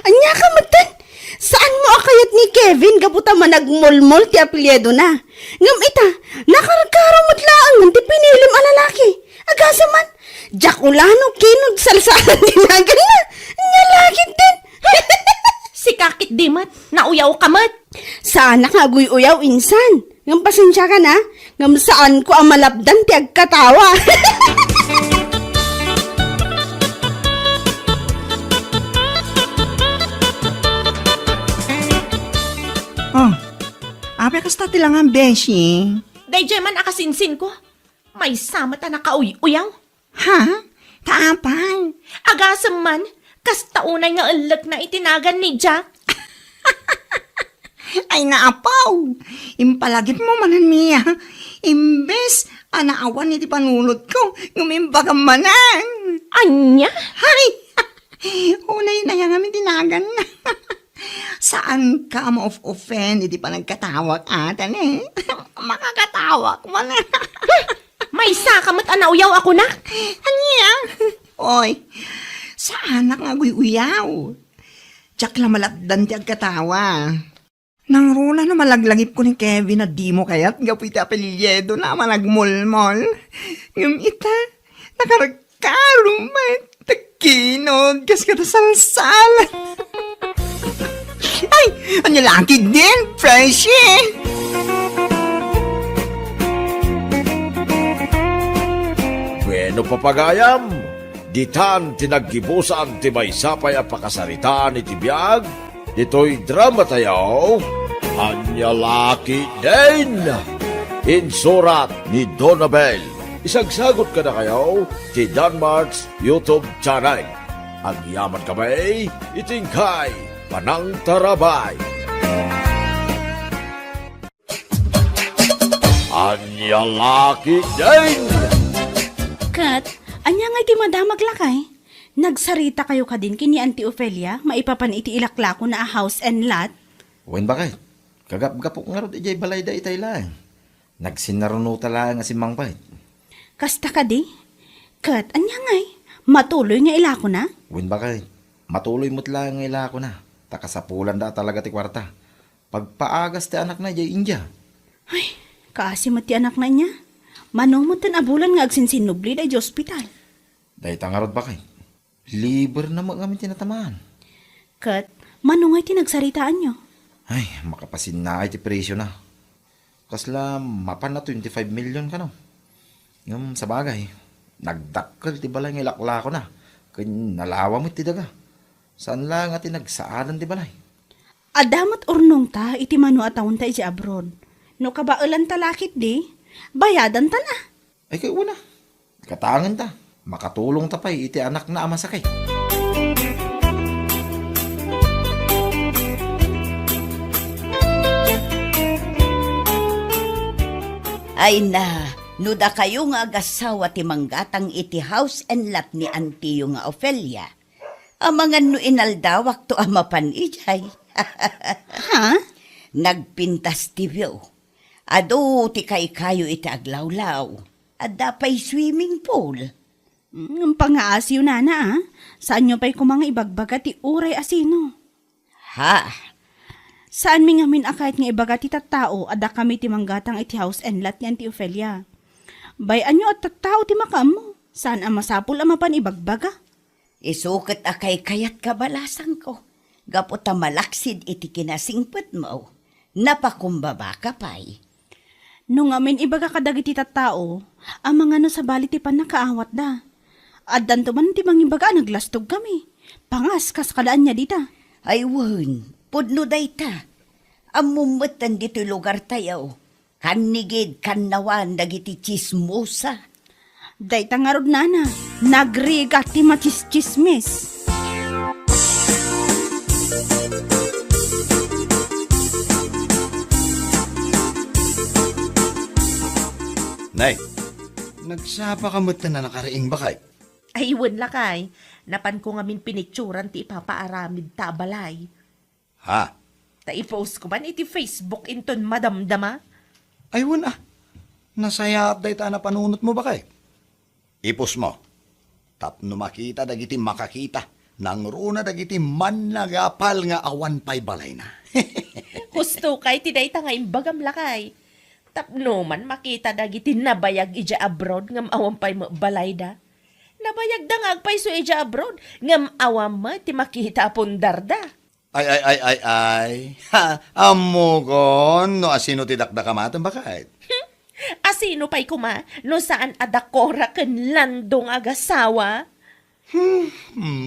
Ania ka metten? Saanmo a kayat ni Kevin gapu ta managmolmol ti apelyidona? Ngem ita, nakarkaro met laeng ti pinilim a lalaki. Agasem man, Jack Ulano, Kinod, Salsalan ti naganna. Ania la ketdin? Sika ketdi met, nauyaw ka met. Saanak nga aguy-uyaw insan. Ngem pasensiakan a, ngem saanko a malapdan ti agkatawa. Oh, apay kasta ti langan, beshi? Daydiay man a kasinsinko. Maysa met a nakauy-uyaw. Ha? Ta apay? Agasem man, kasta unay nga ellekna iti nagan ni Jack. Ay, naapaw! Impalagipmo manen, Mia. Imbes a naawan iti panunotko, ngem imbagam manen. Ania? Ay! Unay nayangam iti nagan. Saanka a ma-off-offend iti panagkatawak, atan, eh? Makakatawak man. Maysa ka met a nauyaw a kunak. Ania? Oy, saanak nga aguy-uyaw. Diak la malapdan ti agkatawa. Nangruna no malaglagipko ni Kevin a dimo kayat gapu iti apelyidona a managmolmol. Ngem ita, nakarkaro met. Kinod, kas kada salsal. Ay, ania la ketdin, Freshy? Bueno, papagayam, ditan ti naggibusan ti maysa pay a pakasaritaan iti biag ditoy drama tayo, Ania la ketdin? Insurat ni Donabel. Isagsagut kadakayo ti Danmart's YouTube channel. Agyaman kami iti inkay panangtarabay. Ania la ketdin? Ket, ania ngay ti madamag lakay? Nagsaritakayo kadin ken ni Auntie Ofelia maipapan iti ilaklakona a house and lot? Wen, baket. Kagapgapok ngarud idiay balayda itay laeng. Nagsinnaruno ta laeng a simmangpet. Kasta kadi? Ket ania ngay? Matuloy nga ilakona? Wen, baket. Matuloy met laeng nga ilakona. Ta kasapulanda a talaga ti kuarta. Pagpaagas ti anakna idiay India. Ay, kaasi met ti anakna inya. Mano metten a bulan nga agsinsinnubli daydi ospital? Dayta ngarud, baket. Liberna met ngamin ti natamaan. Ket, mano ngay ti nagsaritaanyo? Ay, makapasinnaay ti presiona. Kasla mapan a twenty-five million kano. Ngem sabagay, nagdakkel ti balay nga ilaklakona, ken nalawa met ti daga. Saan laeng a ti nagsaadan ti balay. Adda met urnongta iti mano a taonta idiay abroad. No kabaelanta la ketdi, bayadantan a. Ay, kay una, katangenta, makatulongta pay iti anakna a masakit. Ay na, no dakayo nga agassawa ti manggatang iti house and lot ni antiyo nga Ofelia, amangan no inaldawakto a mapan idiay. Ha? Nagpintas ti view. Adu ti kaykayo iti aglawlaw. Adda pay swimming pool. Mm, pangaasiyo, nana, a. Saanyo pay koma nga ibagbaga ti uray a sino. Ha? Saanmi ngamin a kayat nga ibaga ti tattao a dakami ti manggatang iti house and lot ni Auntie Ofelia. Bay-anyo a tattao ti makaammo. Saan a masapul a mapan ibagbaga. Isu ket a kaykayat kabalasangko, gapu ta malaksid iti kinasingpetmo, napakumbabaka pay. No ngamin ibaga kadagiti tattao, amangan no sabali ti pannakaawatda. Addanto man ti mangibaga a naglastogkami. Pangas, kas kada ania dita. Ay wen, pudno dayta. Ammom metten ditoy lugartayo. Kannigid, kannawan dagiti tsismosa. Dayta ngarud, nana, nagrigat ti machischismis. Nay, nagsapa ka met ta nakariing, bakay? Ay, wen, lakay. Napanko ngamin pinicturan ti ipapaaramidta a balay. Ha? Ta i-post ko man iti Facebook inton madamdama. Ay, wen a. Nasayaat dayta a napanunotmo, bakay. I-post mo. Tapno makita dagiti makakita, nangruna dagiti mannagapal nga awan pay balayna. Husto kay ti dayta nga imbagam, lakay. Tapno man makita dagiti nabayag idiay abroad ngem awan pay met balayda. Nabayagda nga agpayso idiay abroad ngem awan met ti makita a pundarda. Ay, ay, ay, ay, ay. Ha, ammokon no asino ti dakdakamatem, bakay. Asino pay koma no saan a dakora ken Lando nga agasawa? Hmm,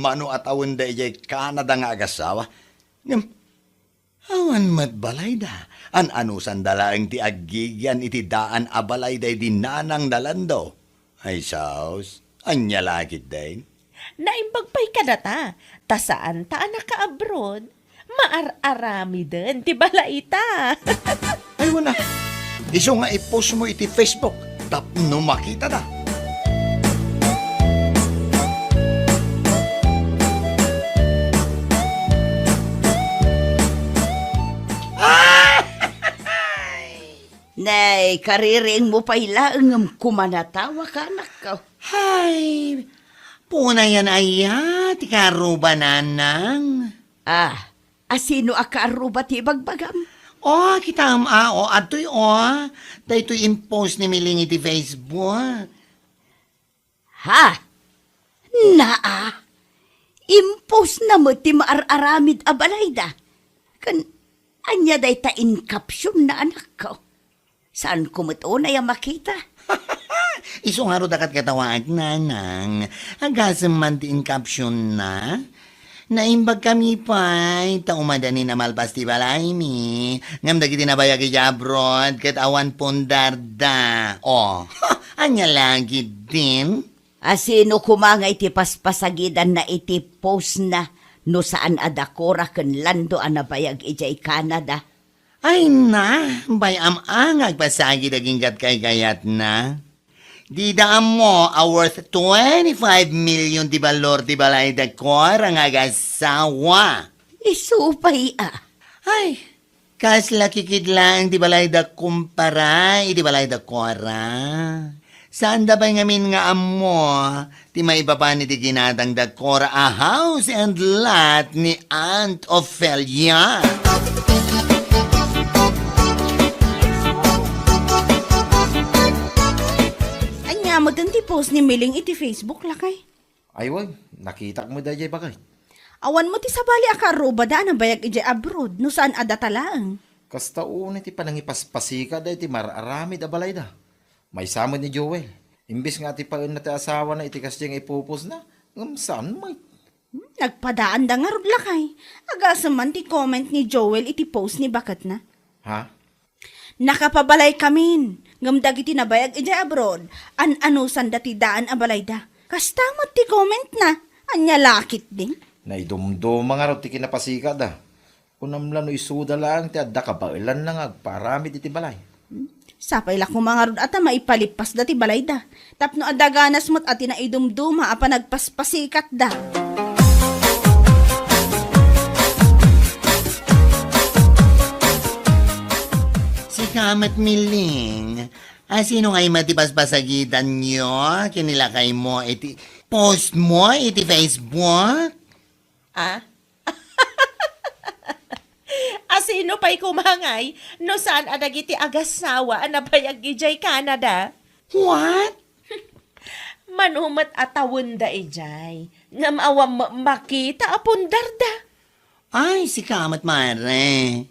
mano a tawenda idiay Canada nga agasawa? Ngem, awan met balayda. An-anusanda laeng ti aggigian iti daan a balay daydi nanang da Lando. Ay, saos, ania la ketdin? Naimbag pay kadata, ta saanta a naka-abroad. Maar-aramiden ti balayta. Ay, wen a. Isu nga i-post mo iti Facebook tapno makitada. Nay, kaririingmo pay laeng ngem kumanatawa ka, anakko. Hay, punayan aya ti kaarruba, nanang? Ah, asino a kaarruba ti ibagbagam? O, kitaem a, o, adtoy, o. Daytoy impost ni Miling iti Facebook. Ha? Naa, impostna met ti maar-aramid a balayda. Ken ania dayta incaptionna, anakko? Saanko met unay a makita. Isu ngarud a katkatawaek, nanang. Agasem man ti incaptionna. Naimbagkami pay, ta umadanin a malpas ti balaymi. Ngem dagiti nabayag idiay abroad, ket awan pundarda. O, ania la ketdin? Asino koma nga iti paspasagidanna iti postna no saan a dakora ken Lando a nabayag idiay Canada? Ay na, bay-am a nga agpasagid aginggat kaykayatna. Dida ammo a worth twenty-five million ti balor ti balay da Cora nga agasawa. Isu pay a. Ay, kasla kikid laeng ti balay da kumpara iti balay da Cora. Saanda pay ngamin nga ammo ti maipapan iti ginatang da Cora a house and lot ni Aunt Ofelia. Ania met ti post ni Miling iti Facebook, lakay? Ay, wen, nakitak met daydiay, bakay. Awan met ti sabali a kaarrubada a nabayag idiay abroad, no saan a data laeng. Kasta unay ti panangipaspasikada iti maar-aramid a balayda. Maysa met ni Joel. Imbes nga atipaenna ti asawana iti kasdiay nga ipupostna, ngem saan met. Hmm, nagpadaanda ngarud, lakay. Agasem man ti comment ni Joel iti post ni baketna. Ha? Nakapabalaykamin, ngem dagiti nabayag idiay abroad, an-anusanda ti daan a balayda. Kasta met ti commentna, ania la ketdin? Naidumduma ngarud ti kinapasikada. Kunam la no isuda laeng ti adda kabaelanna nga agpaaramid iti balay. Hmm? Sapay la koma ngarud a ta maipalippasda ti balayda. Tapno adda ganas met a ti naidumduma a panagpaspasikatda. Sika met, Miling. Asino ngay met ti paspasagidanyo ken ni lakaymo iti post mo iti Facebook? Ah? Asino pay koma ngay no saan a dagiti agasawa a nabayag idiay Canada? What? Mano met a tawenda idiay, ngem awan ma-, makita a pundarda. Ay, sika met, Mare.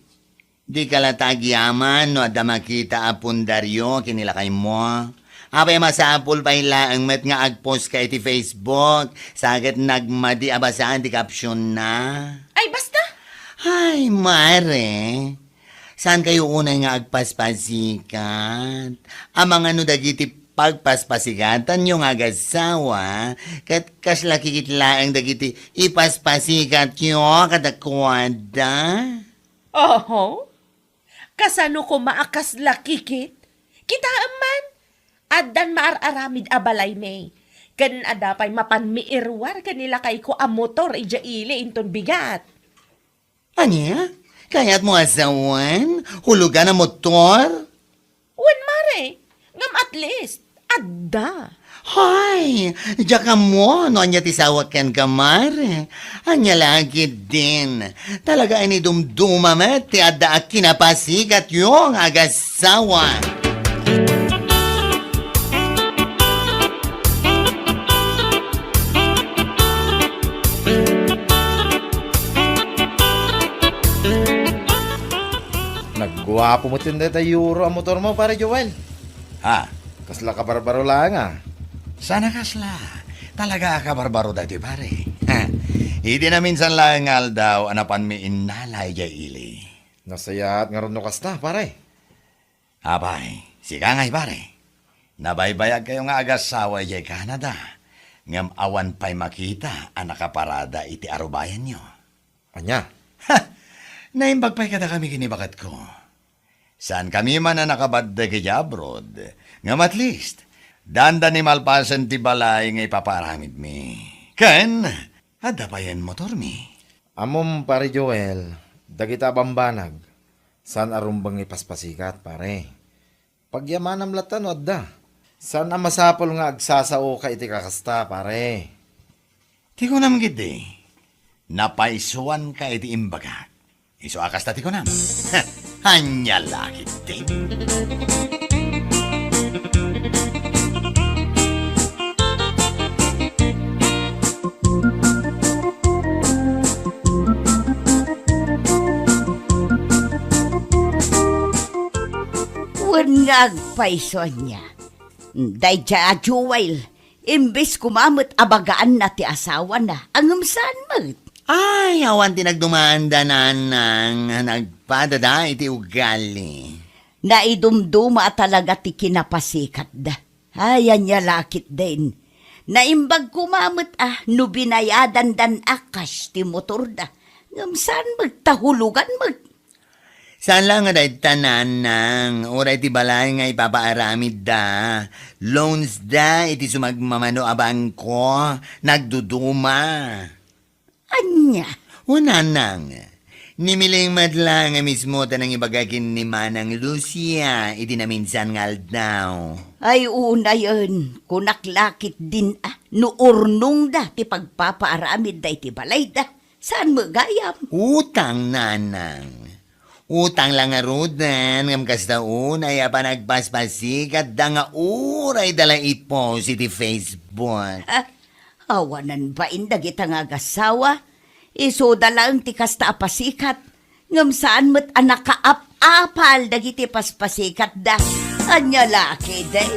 Dika la ta agyaman no adda makita a pundaryo ken ni lakaymo. Apay a masapul pay laeng met nga agpost ka iti Facebook, sa ket nagmadi a basaan ti captionna. Ay, basta! Ay, Mare, saan kayo unay nga agpaspasikat? Amangan no dagiti Pagpaspasikatanyo nga agassawa, ket kasla kikit laeng dagiti ipaspasikatyo kadakuada? Oho. Kasano koma a kasla kikit? Kitaem man, addan maar-aramid a balaymi. Ken adda pay mapanmi iruar ken ni lakayko a motor idiay ili inton bigat. Ania? Kayatmo a sawen? Hulugan a motor? Wen, mare. Ngem at least, adda. Hay, diak ammo no ania ti sawak kenka, mare. Ania la ketdin? Talaga a inidumduma met ti adda a kinapasikatyo nga agassawa. Nagguapo met dayta Euro a motormo, Pare Joel. Ha? Kasla kabarbaro laeng a. Saan a kasla. Talaga a kabarbaro daytoy, pare. Iti naminsan laeng nga aldaw a napanmi innala idiay ili. Nasayaat ngarud no kasta, pare. Apay, sika ngay, pare. Nabaybayagkayo nga agassawa idiay Canada, ngem awan pay makita a nakaparada iti arubayanyo. Ania? Ha! Naimbag pay kadakami ken ni baketko. Saankami man a nakabaddek idiay abroad, ngem at least, dandani malpasen ti balay nga ipapaaramidmi. Ken, adda payen motormi. Ammom, Pare Joel, dagita a bambanag, saan a rumbeng nga ipaspasikat, pare. Pagyamanam latta no adda. Saan a masapul nga agsasaoka iti kakasta, pare. Ti kunam ketdi, napaysuanka iti imbagak. Isu a kasta ti kunam. Ania la ketdi? Wen nga agpayso ania. Daydiay a Joel, imbes koma met a bagaanna ti asawana, ngem saan met. Ay, awan ti nagdumaanda, Nanang, nagpadada iti ugali. Naidumduma a talaga ti kinapasikatda. Ay, ania la ketdin. Naimbag koma met a no binayadandan a cash ti motorda. Ngem saan met ta hulugan met. Saan la nga dayta, Nanang, uray ti balay nga ipapaaramidda, loans da iti sumagmamano a bangko, nagduduma. Ania? O, Nanang, ni Miling met la nga mismo ta nangibaga ken ni Manang Lucia iti naminsan nga aldaw. Ay, unayen, kunak la ketdin a, no urnongda ti pagpapaaramidda iti balayda. Saan met gayam? Utang, Nanang. Utang la ngaruden, ngem kasta unay a panagpaspasikatda nga uray da la i-post iti Facebook. Ah, awanen bain dagita nga agassawa. Isuda laeng ti kasta a pasikat. Ngem saan met a nakaap-apal dagiti paspasikatda. Ania la ketdin?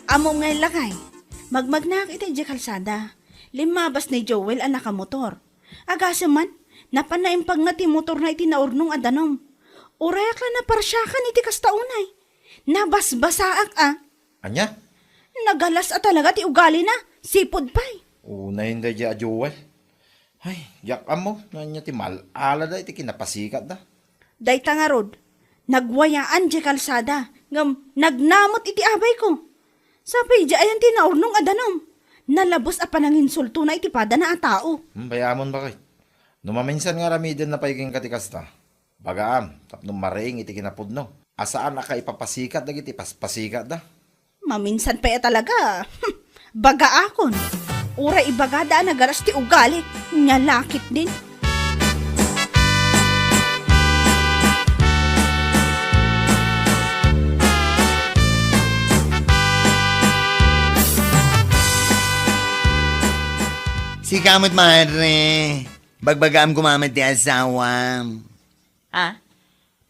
Ammom nga lakay, magmagnaak iti idiay kalsada. Limmabas ni Joel a nakamotor. Agasem man, napan naimpag nga ti motorna iti naurnong a danum. Urayak la naparsiakan iti kasta unay. Nabasbasaak a. Ania? Nagalas a talaga ti ugalina, sipud pay. Unayen daydiay a Joel. Ay, diak ammo no ania ti mal-alada iti kinapasikatda. Dayta ngarud, nagwayaan diay kalsada, ngem nagna met iti abayko. Sapay idiay ayan ti naurnong a danum. Nalabes a pananginsultona iti padana a tao. Hmm, bayamon, baket. No maminsan nga aramidenna pay kenka ti kasta, bagaam tapno mariing iti kinapudno a saan a kaipapasikat dagiti paspasikatda. Maminsan pay a talaga. Bagaakon. Uray ibagada a nagalas ti ugali, nia la ketdin. Sika met, mare. Bagbagaam koma met ti asawam. Ah,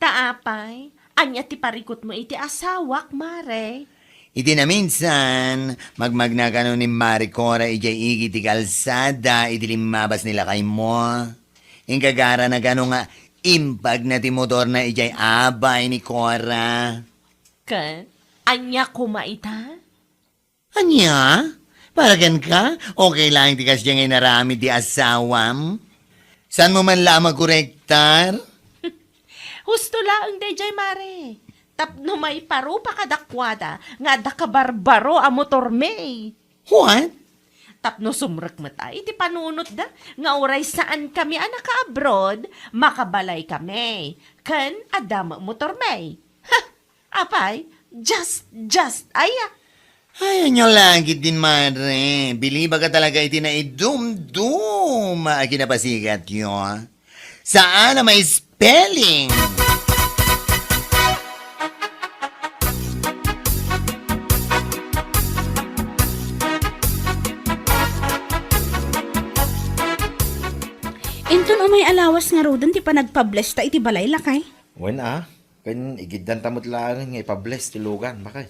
ta apay, ania ti parikutmo iti asawak, mare? Iti naminsan, magmagna kano ni Mare Cora idiay igid ti kalsada idi limmabas ni lakaymo. Ingagarana gano nga imbagna ti motorna idiay abay ni Cora. Ket ania koma ita? Ania? Para kenka, okay laeng ti kasdiay nga inaramid ti asawam? Saanmo man la a makorektar? Husto laeng daydiay, Mare. Tapno maiparupa kadakuada nga adda kabarbaro a motormi. What? Tapno sumrek met a iti panunotda nga uray saankami a naka-abroad, makabalaykami, ken adda met motormi. Ha! Apay, just, just, aya. Ay, ania la ketdin, Mare. Bilibaga talaga iti naidumduma a kinapasigatyo. Saan a ma-spelling. Inton umay a lawas ngaruden ti panagpablesta iti balay, lakay? Wen a, ken igiddanta met laengen nga ipables ti lugan, baket.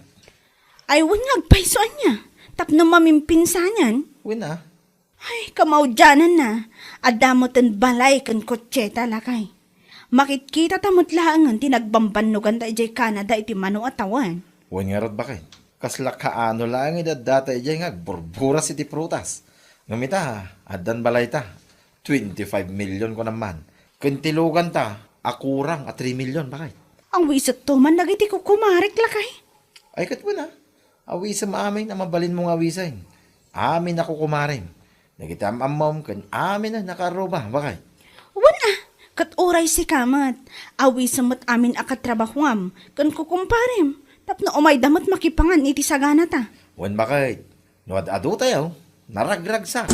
Ay, wen nga agpayso ania, tapno mamimpinsanan? Wen a. Ay, kamaudiananna, adda metten balay ken kotseta, lakay. Makitkitata met laengen ti nagbambannoganta idiay Canada iti mano a tawen. Wen ngarud, baket. Kasla kaano laeng idi addata idiay nga agburburas iti prutas. Ngem ita, addan balayta. Twenty-five million kunam man. Ken ti luganta, a kurang a three million, baket. Awisetto man dagiti kukumarek, lakay. Ay, ket wen a. Awisem amin a mabalinmo nga awisen. Amin a kukumarem. Dagiti am-ammom ken amin a nakaarruba, baket. Wen a, ket uray sika met, awisem met amin a katrabahuam ken kukumparem, tapno umayda met makipangan iti saganata. Wen, baket, no ad-adutayo, naragragsak.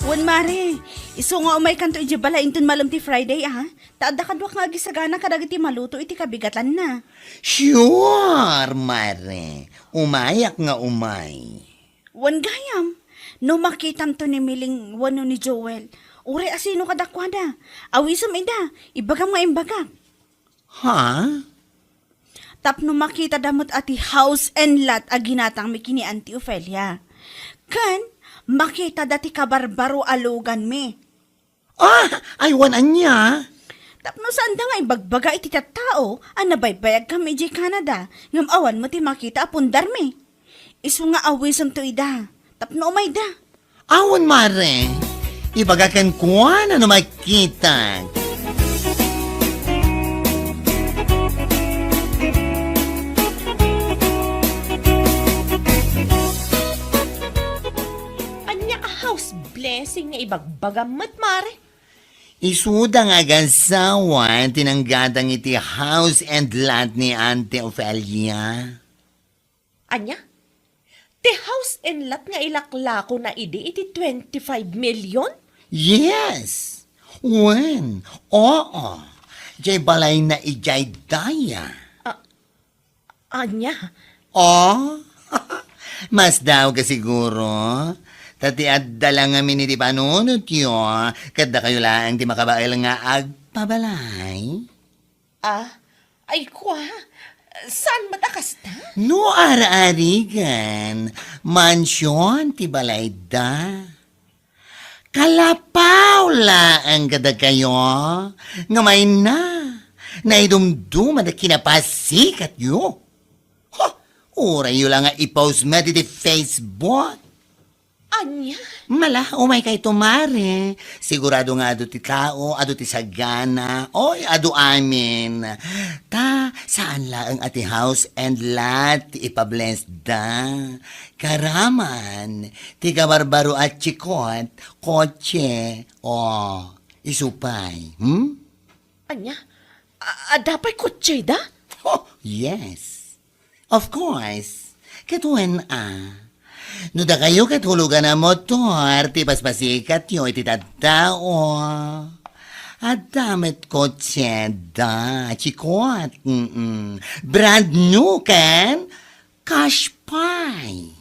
Wen, Mare, isu nga umaykanto idiay balay inton malem ti Friday, a? Ta adda kaduak nga agisagana kadagiti maluto iti kabigatanna. Sure, Mare. Umayak nga umay. Wen gayam, no makitamto ni Miling wenno ni Joel, uray asino kadakuada, awisem ida, ibagam nga imbagak. Ha? Tapno makitada met a ti house and lot a ginatangmi ken ni Auntie Ofelia. Ken makitada ti kabarbaro a luganmi. Ah, aywan ania? Tapno saanda nga ibagbaga iti tattao a nabaybayagkami idiay Canada, ngem awan met ti makita a pundarmi. Isu nga awisemto ida, tapno umayda. Awan, Mare. Ibaga kenkuana no makita. Ania a house blessing nga ibagbagam met, Mare? Isuda nga agasawa ti nanggatang iti house and lot ni Auntie Ofelia. Ania? Ti house and lot nga ilaklakona idi iti twenty-five million? Yes. Wen, oo. Diay balayna idiay daya. Ah, ania? Oh? Masdaawka siguro. Ta ti adda la ngamin iti panunotyo, ket dakayo laeng ti makabael nga agpabalay. Ah, ay kua, saan met a kasta? No ar-arigan, mansion ti balayda. Kalapaw laeng kadakayo, nga mayna, naidumduma da kinapasikatyo. Huh, urayyo la nga i-post met iti Facebook. Ania? Mala, umaykayto, Mare. Sigurado nga adu ti tao, adu ti sagana, oy, adu amin. Ta, saan laeng a ti house and lot ti ipablessda. Karaman, ti kabarbaro a tsikot, kotse, o, isu pay, hmm? Ania? A-, adda pay kotseda? Oh, yes. Of course. Ket wen a. No dakayo ket hulugan a motor ti paspasikatyo iti tattao. Adda met kotseda, tsikot. Mm-mm. Brand new ken cash pay.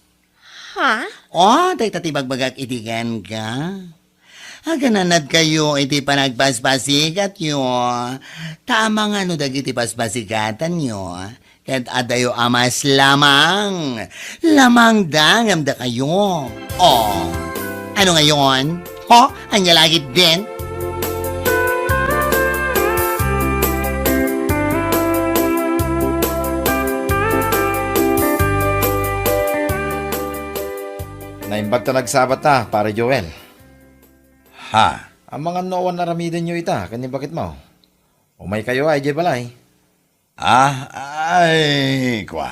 Ha? Oh, dayta ti bagbagak idi kenka. Agananadkayo iti panagpaspasikatyo, ta amangan no dagiti paspasikatanyo, ket adayo a mas lamang, lamangda ngem dakayo. Oh, ano ngayon? Ho? Anya lagit din? Naimbag ta nagsabata, Pare Joel. Ha? Amangan no awan aramidenyo ita, ken ni baketmo. Umaykayo a idiay balay. Ah, ay, kwa.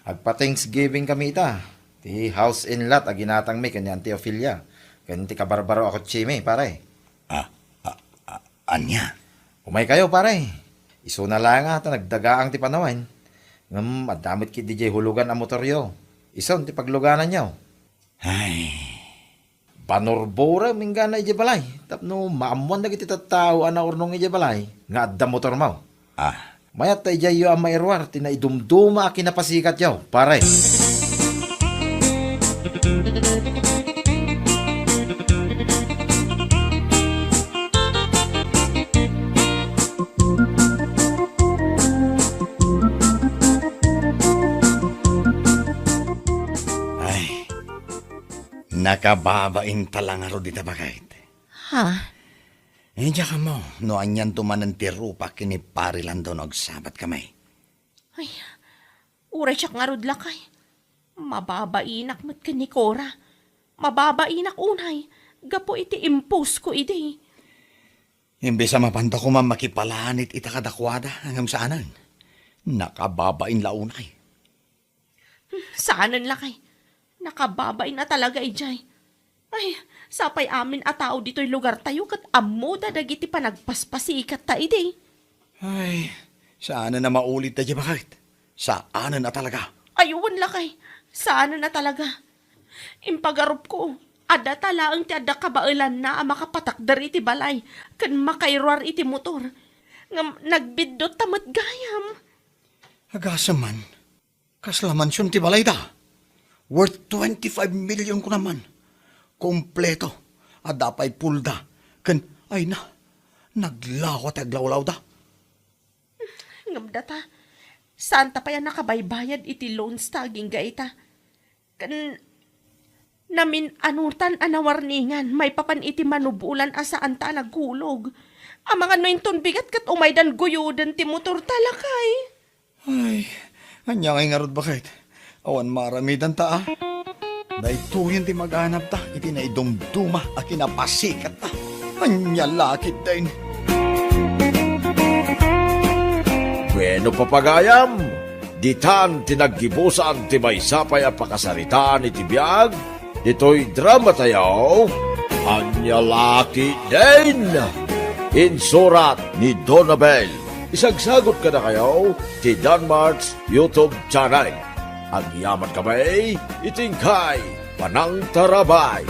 Agpa-Thanksgiving kami ita. Ti house and lot a ginatangmi ken ni Auntie Ofelia, ken ti kabarbaro a kotsemi, pare. Ah, ah, ah, ania? Umaykayo, pare. Isuna la nga ta nagdagaang ti panawen. Ngem adda met ketdi diay hulugan a motoryo. Isun ti paglugananyo. Ay. Banurburem inggana idiay balay tapno maammoan dagiti tattao a naurnong idiay balay nga adda motormo. Ah. Mayat ta idiayyo a mairuar ti naidumduma a kinapasikatyo, pare. Ay, nakababain ta la ngarud ita, baket. Ha? Eh, diak ammo no anianto manen ti rupak ken ni Pare Lando no agsabatkami. Ay, uray siak ngarud, lakay. Mababainak met ken ni Cora. Mababainak unay, gapu iti imposko idi. Imbes a mapanda koma makipalanit ita kadakuada, ngem saanen. Nakababain la unay. Hmm, saanen, lakay. Nakababain a talaga idiay. Ay, sapay amin a tao ditoy lugartayo ket ammoda dagiti panagpaspasikatta idi. Ay, saanen a maulit daydi, baket. Saanen a talaga. Ay, wen, lakay. Saanen a talaga. Impagarupko, adda ta laeng ti adda kabaelanna a makapatakder iti balay ken makairuar iti motor. Ngem nagbiddut ta met gayam. Agasem man. Kasla mansion ti balayda. Worth twenty-five million kunam man. Kompleto. Adda pay pulda. Ken, ay na, naglawa ti aglawlawda. Ngem data, saanta pay a nakabaybayad iti loans ta agingga ita. Ken namin-anutan a nawarningan maipapan iti manubolan a saanta a naghulog. Amangan no inton bigat ket umaydan guyoden ti motorta, lakay. Ay, ania ngay ngarud, baket? Awan maaramidanta, a. Daytoyen ti maganabta iti naidumduma a kinapasikatta. Ania la ketdin? Bueno, papagayam, ditan ti naggibusan ti maysa pay a pakasaritaan iti biag ditoy dramatayo, Ania la ketdin? Insurat ni Donabel. Isagsagut kadakayo ti Danmart's YouTube channel. Agyamankami iti inkay panangtarabay.